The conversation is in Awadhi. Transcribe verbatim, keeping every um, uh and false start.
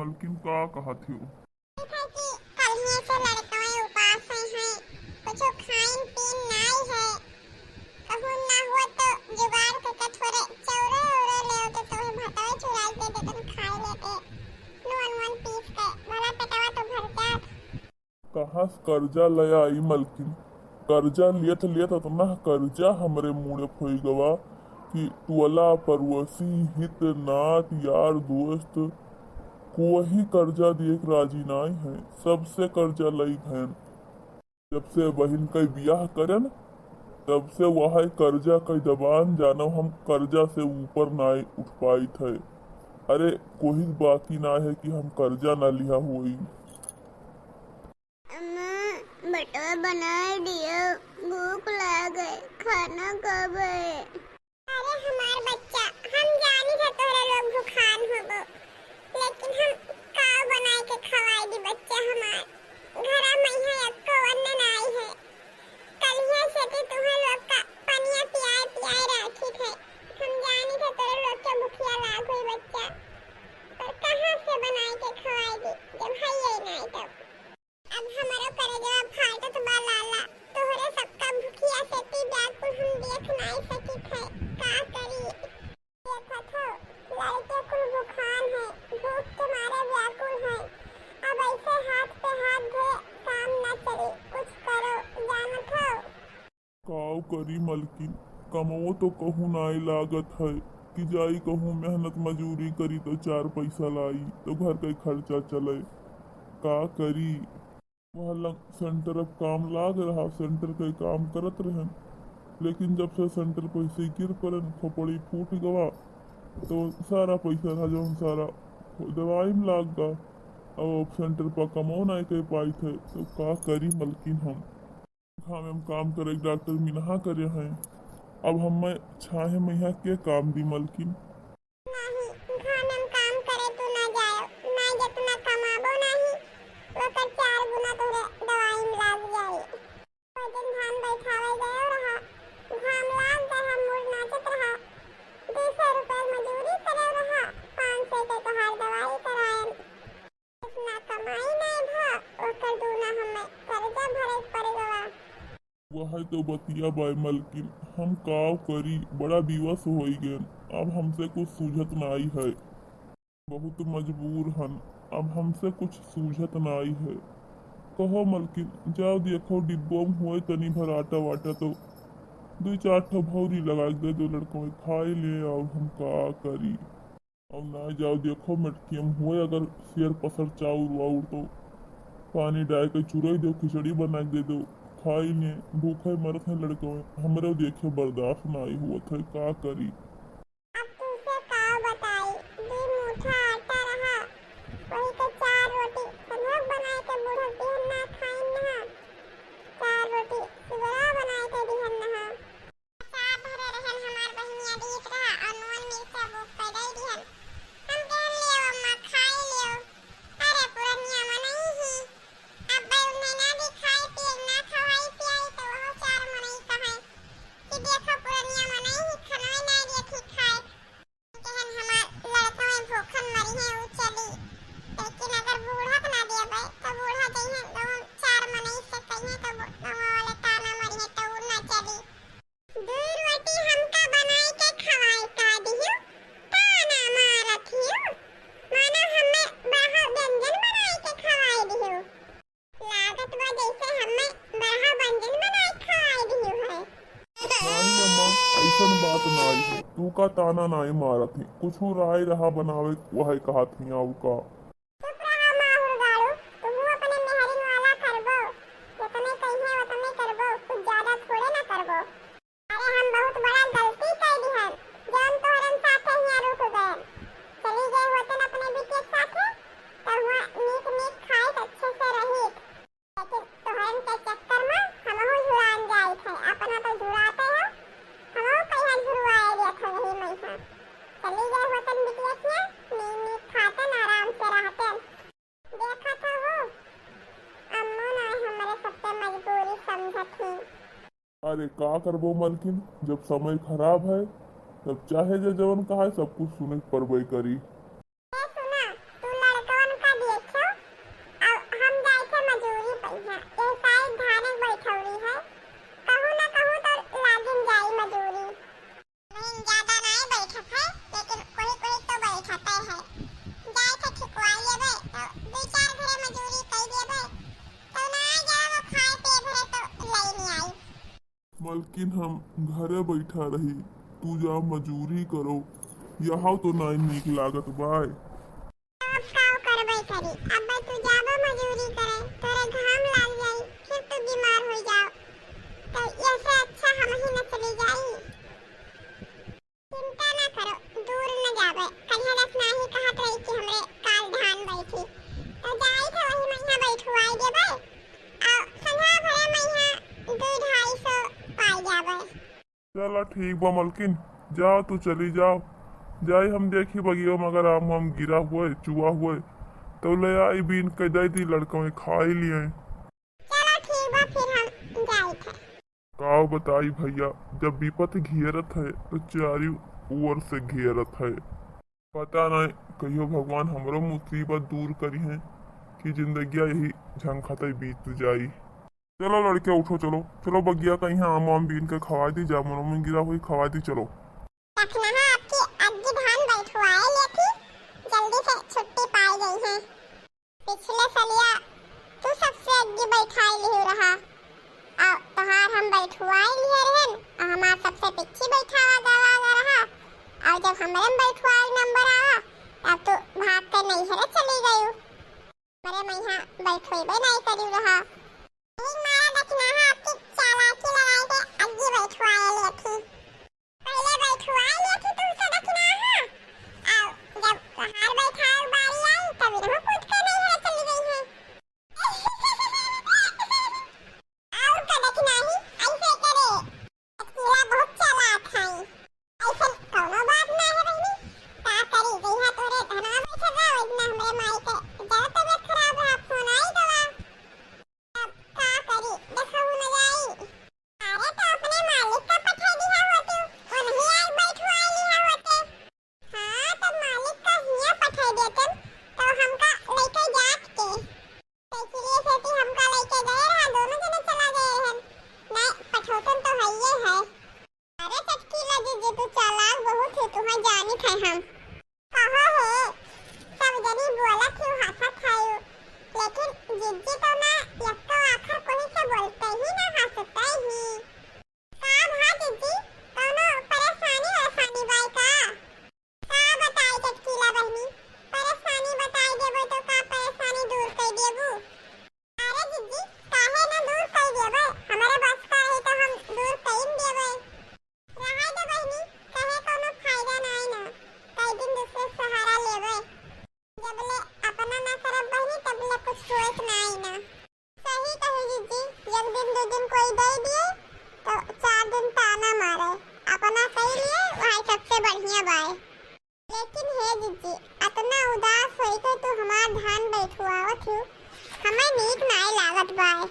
मलकिन, का कहत हो? ठीक है कि कल्हिए से लड़कवे उपास हैं, कुछो खाइन पीन नाई है। कहूँ ना हो तो जुगाड़ करके थोड़े चौरे उरे ले होते, तोहे भतवे चुराई दे देतन, खाए लेते, नून वून पीस के, भला पेटवा तो भर जात। कहाँ से कर्जा ले आई मलकिन? कर्जा लियत लियत अतना कर्जा हमरे मूड़े फोई गवा कि टोला पड़ोसी, हित नात, यार दोस्त, कोई कर्जा दिए के राजी नाई है। सबसे कर्जा लई भैन। जब से बहिन के बियाह करन, तब से वह कर्जा के दबान जानो, हम कर्जा से ऊपर नाई उठ पाइत है। अरे, कोई बाकी ना है कि हम कर्जा ना लिहा होई। अम्मा, बटवा बनाए दियो, भूख लागे, खाना खाबे। अरे हमार बच्चा, हम जानी था तोहरे लोग भुखान होबो, लेकिन हम काव बनाए के खवाई दी बच्चा हमार। घरा में यहाँ एको अन्न नाई है। कलिया से भी तुम्हें लोग का पनिया पियाए पियाए राखी थे। हम जानी था तोहरे लोग के भुखिया लाग हुई बच्चा, पर कहाँ से बनाए के खवाई दी जब है ये नाई तब। अब हमरो करेजवा फाटत बा लाला, तोहरे सबका भुखिया से ती व्याकुल हम देख नाई सकित है, का करी? देखत हो, लड़के कुल भुखान है, भूख के मारे व्याकुल है। अब ऐसे हाथ पे हाथ धरे काम ना चले, कुछ करो, जानत हो? काव करी मलकिन, कमवो तो कहूँ नाई लागत है कि जाई कहूँ मेहनत मजूरी करी तो चार पैसा लाई तो घर के खर्चा चले। का करी? वह लंग सेंटर अब काम लाग रहा, सेंटर के काम करत रहन, लेकिन जब से सेंटर पैसे गिर पड़न, खोपड़ी फूट गवा, तो सारा पैसा रहा जौन सारा दवाई में लाग गा। अब सेंटर पर कमो नाई कर पाई थे, तो का करी मलकिन हम? घामे में काम करे के डॉक्टर मिनहा करे हैं। अब हमें छाहे में यहाँ के काम दी मलकिन? नहीं, घामे में काम करे तू ना जायो, ना जतना कमाबो नहीं, ओकर चार गुना तोहरे दवाई में लाग जाई। कोई दिन धान बैठावे गयो रहा, घाम लाग गए, हम मुड़ नाचत रहा, दो सौ रुपये मजूरी करे रहा, पाँच सौ के तोहार दवाई करायन। इतना कमाई नाई भा, ओकर दूना हमें कर्जा भरे के पड़ गवा। वह तो बतिया बाय मलकिन, हम काव करी, बड़ा बिवस होई गेन, अब हमसे कुछ सूझत नाई है। बहुत मजबूर हन, अब हमसे कुछ सूझत नाई है। कहो मलकिन, जाओ देखो डिब्बो में होए तनी भर आटा वाटा तो दुई चार ठो भौरी लगा के दे दो लड़कों में खाए ले, और हम का करी। और ना जाओ देखो मटकिया में होए अगर सियर पसर चाउर वाउर तो पानी डाल के चुरई दो, खिचड़ी बना के दे दो, खाई ले। भूखे मरत हैं लड़कों में, हमरे देखे बर्दाश्त नाई होत है, का करी। अब तुमसे का बताई, दुई मुठा आटा रहा, वही के चार रोटी संझक बनाए के बूढ़क दिहन ना खाइन ना, चार रोटी सुबेरा बनाए के दिहन ना। अचार धरे रहन हमार बहिनिया दीत रहा और नून मिर्चा बुक कर दे दिहन। हम कहन लियो अम्मा खाई लियो, अरे पुरनिया मनई ही, अब उन्हें ना दिखाई पिए ना खवाई पियाई तो वह चार मनई कहे कि देखो पुरनिया मनई ही खनवे ना देखी खाए। कहन हमार लड़कवे भूखन मरी हैं उ चली, लेकिन अगर बूढ़ा के ना देबे तो बूढ़ा जइहें गाँव चार मनई से कहिए तो गाँव वाले ताना मरी हैं तो उ ना चली। दू रोटी हमका बनाई के खवाई का दिहु, ताना मारत हिउ, मानो हमें बरहा व्यंजन बनाई के खवाई दिहु। लागत बा जैसे हमें बरहा व्यंजन बनाई खवाई दिहु है। नाई अम्मा, ऐसन बात नाई है। तू का ताना नाई मारत ही, कुछ राय रहा बनावे वह कहत ही, और का? चुप रहा माहुर गाड़ू, तुहू अपने मेहरिन वाला करबो, जतने कहिए वतने करबो, कुछ ज्यादा थोड़े ना करबो। अरे हम बहुत बड़ा गलती कर दिहन, जौन तोहरन साथे हियाँ रुक गए। चली गए होतन अपने बिटिया के साथे, तो हुआँ नीक नीक खाइत अच्छे से रहित। लेकिन तोहरन के चक्कर में हमहू झुरान जाइत है, अपना तो झुराते हो, हमहू कहिया झुरवाए लेत हो यही मैहा। चली गए होतन बिटिया के, नीक नीक खातन आराम से रहतन। देखत हो, अम्मो ना हमरे सबके मजबूरी समझत ही। अरे का करबो मलकिन, जब समय खराब है, तब चाहे जे जवन कहा है, सब कुछ सुने के पड़बे करी। ए सुना, तू लड़कवन लेकिन हम घरे बैठा रही, तू जा मजूरी करो, यहाँ तो नाई नीक लागत बाय। अब काव करबै करी, अब तू जाबा मजूरी करे, तोरे घाम लाग जाई, फिर तू बीमार हो जाओ, तो ऐसे अच्छा हम ही न चली जाई। चिंता ना करो, दूर न जाबे। कहिया दस नाही कहत रही कि हमरे काल धान बैठी, तो जाई थे वही मइहाँ बैठवाई देबे। आ संझा भरे मइहाँ दू ढाई सौ पाई जाबे। चला ठीक बा मलकिन, जाओ तू चली जाओ। जाई हम देखी बगिया में अगर आम वाम गिरा हुए, चुआ हुए, तो ले आई बीन के दे दी लड़का में खाई लिए। चला ठीक बा, फिर हम जाई थे। का बताई भइया, जब विपत घेरत है, तो चारी ओर से घेरत है। पता नहीं, कहियो भगवान हमरो मुसीबत दूर करिहें कि जिंदगिया यही झंखते बीत जाई। चलो लड़के, उठो, चलो, चलो बगिया कइहाँ आम वाम बीन के खवाई दी, जामुन वामुन गिरा हुई खवाई दी, चलो। रखना है आपकी अग्गी धान बैठवाए लेती, जल्दी से छुट्टी पाई गई है। पिछले सलिया तू सबसे अग्गी बैठाई लिहु रहा, और तोहार हम बैठवाई लिहे रहन, और हमार सबसे पिछी बैठावा गवा गा रहा, और जब हमरे में बैठवाई नंबर आवा, तब तू भाग के नैहरे चली गयू। हमरे मइहाँ बैठवेबे नहीं करी रहा। यही मारा दखिनाहा आपकी चालाकी लगाई के अग्गी बैठवाए लेती। पहले बैठवाए लेती तुमसे दखिनाहा, और जब तोहार बैठाए बारी आई, तब इनहू कूद के नैहरे चली गई है। और का दखिनाही ऐसे करे। चटकीला बहुत चालाक है। ऐसन कौनो बात ना है बहिनी। का करी, जइहा तोरे धनवा बैठल रहा, ओइ दिना हमरे माई के ज्यादा तबीयत खराब रहा, फोन आई गवा। अब का करी, देखहु न जाई। अरे तो अपने मालिक का पठा दिहा होती, उन्हीं आई बैठवाई लिहा होते। हाँ, तो मालिक का हियाँ पठा देतन, तो हमका लइके जात के। साइकिलिया से ती हमका लइके गए रहा, दोनों जने चला गए रहन। नहीं, पठौतन तो हइये है। अरे चटकीला जीजी, तू चालाक बहुत है, तुम्हें जानित है हम। कहो है, सब जनी बोलत ही, हंसत है, लेकिन जीजी तो ना यक्को आखर कोई से बोलते ही ना, हंसते ही। का भा जीजी, कौनो परेशानी वरेशानी बाय का? का बताई चटकीला बहिनी, परेशानी बताई देबो तो का परेशानी दूर कर देबू? अरे जीजी, काहे ना दूर कर देबे, हमारे बस का है तो हम दूर कर देबे। रहे दे बहिनी, कहे कौनो फायदा नाई ना, कई दिन दूसरे सहारा लेबे। जब ले अपना ना करब बहिनी, तब ले कुछ होत नाई ना। सही कही जीजी, एक दिन दो दिन कोई दे दिए, तो चार दिन ताना मारे। अपना कही लिए, वही सबसे बढ़िया बाय। लेकिन हे जीजी, अतना उदास होई के तू हमार धान बैठवावत हूँ, हमें नीक नाय लागत बाय।